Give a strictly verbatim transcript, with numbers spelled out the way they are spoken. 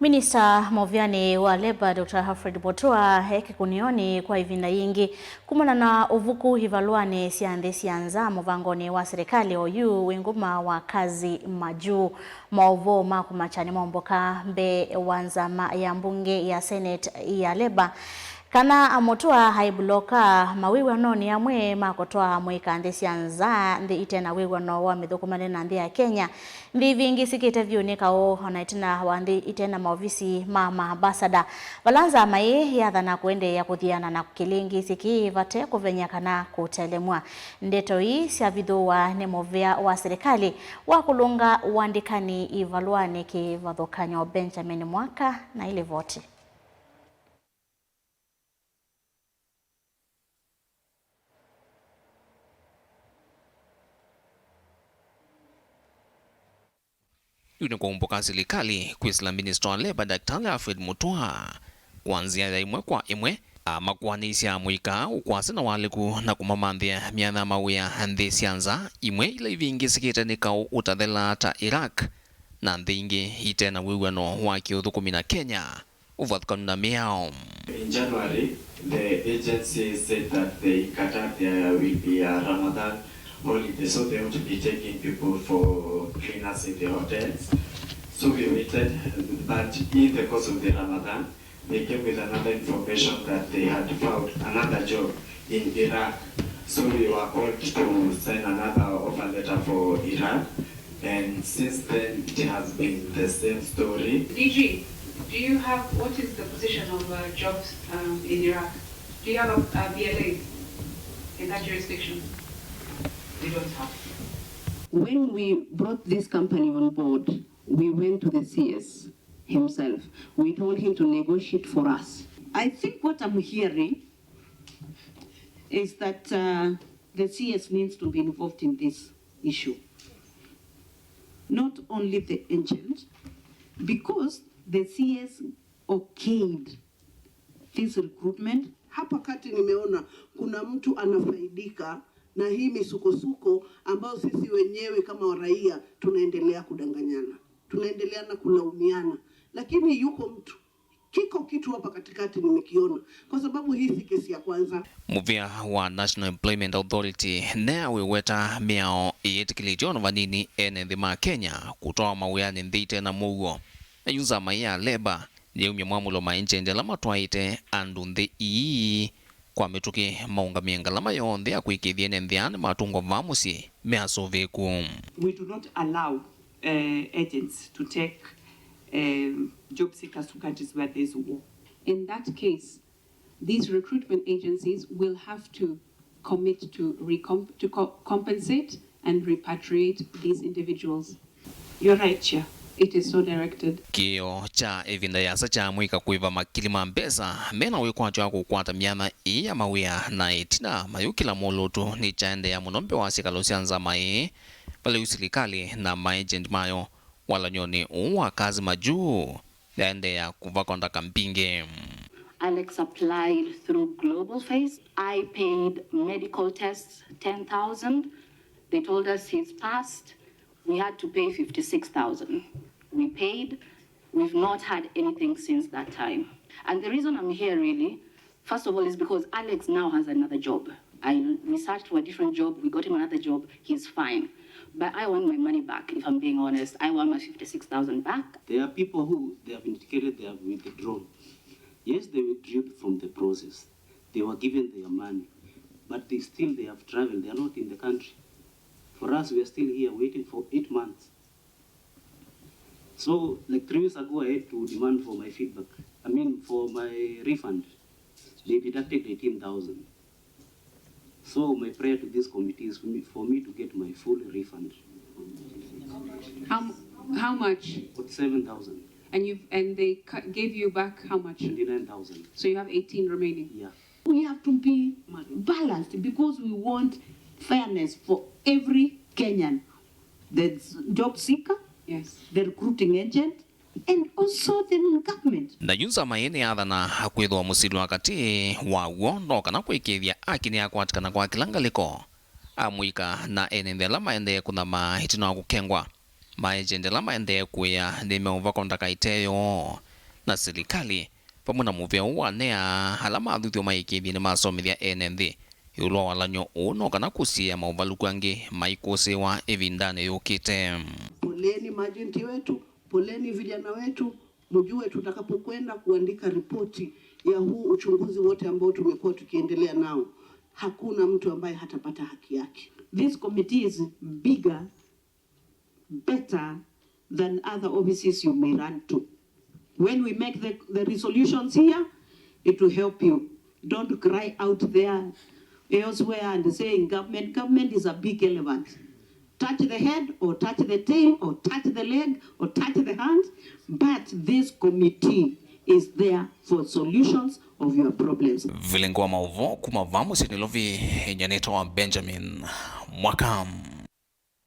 Minista mũvĩanĩ wa Labour, Doctor Alfred Mutua, e kĩkũnĩonĩ kwa ĩvinda yĩngĩ kumana na ũvuku ivalũanĩ sya nthĩ sya nza mũvangonĩ wa serikali oyu wĩ nguma wa Kazi Majuu. Maũvoo ma kũmakya nĩmombũka mbee wa nzama ya mbunge ya Senate ya Labour, kana Mutua aibuloka mawĩw'anonĩ amwe ma kũtwaa amũika nthĩ sya nza, nthĩ ite na wĩw'ano wa mĩthũkũmanĩle na nthĩ ya Kenya. Nthĩ ivĩngĩsĩkĩte vyũ nĩ kaũ, o na ĩtina wa nthĩ ite na maovisi ma maambasada, vala nzama ĩĩ yathana kũendeea kũthiana na kĩlĩngĩsĩ kĩĩ vate kũvenya kana kũtelemw'a. Ndeto ii syavithũwa nĩ mũvĩa wa serikali wa kũlũnga ũandĩkani ivalũanĩ kĩvathũkany'o, Benjamin Mwaka na ĩlivoti. Yu nĩ kũmbũka silikalĩ kwĩsĩla minista wa Labour, Daktari Alfred Mutua, kwa nzĩa ya ĩmwe kwa ĩmwe, amakũanĩisye amũika ũkwasya na ũalyũku na kũmamanthĩa myanya ya mawĩa nthĩ sya nza, imwe ila ivĩngĩsĩkĩte nĩ kaũ ũtathela ta Iraq na nthĩ ingĩ ite na wĩw'ano wa kĩũthũkũmi na Kenya. Ũvathũkanu na mĩao. In January, the agency said that they, in Qatar, there will be a Ramadan holiday, so they won't be taking people for cleaners in the hotels. So we waited, but in the course of the Ramadan, they came with another information that they had found another job in Iraq. So we were called to sign another offer letter for Iraq. And since then, it has been the same story. D G, do you have, what is the position of, uh, jobs, um, in Iraq? Do you have a, a B L A in that jurisdiction? We don't have. When we brought this company on board, we went to the C S himself. We told him to negotiate for us. I think what I'm hearing is that, uh, the C S needs to be involved in this issue. Not only the agent, because the C S okayed this recruitment. Hapa kati nimeona kuna mtu anafaidika na hii misukosuko ambayo sisi wenyewe kama raia tunaendelea kudanganyana, tunaendelea na kulaumiana, lakini yuko mtu Kiko kitu hapa katikati nimekiona, kwa sababu hii si kesi ya kwanza. Mũvĩa wa National Employment Authority neawĩweta mĩao ĩyĩtĩkĩlĩtye ona vanini ene nthĩ ma Kenya kũtwawa mawĩanĩ nthĩ ite na mũuo. Na yu nzama ya Labour nĩyaumya mwamũlo maenjendi ala matwaĩte andũ nthĩ ii kwa mĩtũkĩ maũngamĩe ngalama yonthe ya kwĩkĩĩthya ene nthĩ aa nĩmatũngwa vaa mũsyĩ measũvĩĩku. We do not allow, uh, agents to take, um, job seekers to countries where there is war. In that case, these recruitment agencies will have to commit to recomp-, to co-, compensate and repatriate these individuals. You're right, Chair. It is so directed. Kĩĩo kya ĩvinda yĩasa kya amũika kũĩva makili ma mbesa mena wĩkwatyo wa kũkwata myanya ĩĩ ya mawĩa na ĩtina mayũkĩla mũlũtũ nĩkyaendeea mũno mbee wa syĩkalo sya nzama ĩĩ, vala yu silikalĩ na maagent mayo walany'onĩ ũũ wa Kazi Majuu yaendeea kũvakwa ndaka mbingĩ. Alex applied through Global Face. I paid medical tests, ten thousand. They told us he's passed. We had to pay fifty-six thousand. We paid. We've not had anything since that time. And the reason I'm here really, first of all, is because Alex now has another job. I researched for a different job. We got him another job. He's fine. But I want my money back, if I'm being honest. I want my fifty-six thousand back. There are people who, they have indicated they have withdrawn. Yes, they withdrew from the process. They were given their money. But they still, they have traveled. They are not in the country. For us, we are still here waiting for eight months. So, like, three weeks ago, I had to demand for my feedback. I mean, for my refund. They deducted eighteen thousand. So, my prayer to this committee is for me, for me to get my full refund. How, how much? Forty-seven thousand. And you've, and they cu-, gave you back how much? Twenty-nine thousand. So you have eighteen remaining? Yeah. We have to be balanced because we want fairness for every Kenyan, the job seeker, yes, the recruiting agent, and also the government. Na yu nzama ĩĩ nĩyathana kwĩthĩwa mũsili wa katĩ waw'o no kana kũĩkĩĩthya aki nĩyakwatĩkana kwa kĩla ngalĩko. Amũika na ene nthĩ ala maendee kũthamaa ĩtina wa kũkengwa. Maagent ala maendee kũĩa nĩmeũvakwa ndaka ĩte yoo. Na silikalĩ, vamwe na mũvĩa ũũ wa NEA, ala mathuthw'a maĩkĩĩthye nĩmasomethya ene nthĩ ĩũlũ wa walany'o ũũ, no kana kũsiĩĩa maũvalũku angĩ maikũsĩĩwa ĩvindanĩ yũkĩte. Poleni majenti wetu, poleni vijana wetu, mjue tutakapokwenda kuandika ripoti ya huu uchunguzi wote ambao tumekuwa tukiendelea nao, hakuna mtu ambaye hatapata haki yake. This committee is bigger, better than other offices you may run to. When we make the, the resolutions here, it will help you. Don't cry out there elsewhere and saying government, government is a big elephant. Touch the head or touch the tail or touch the leg or touch the hand, but this committee is there for solutions of your problems. Vilingi wa maũvoo kuma vaa mũsyĩ Nairobi, nyie nĩtawa Benjamin Mwaka.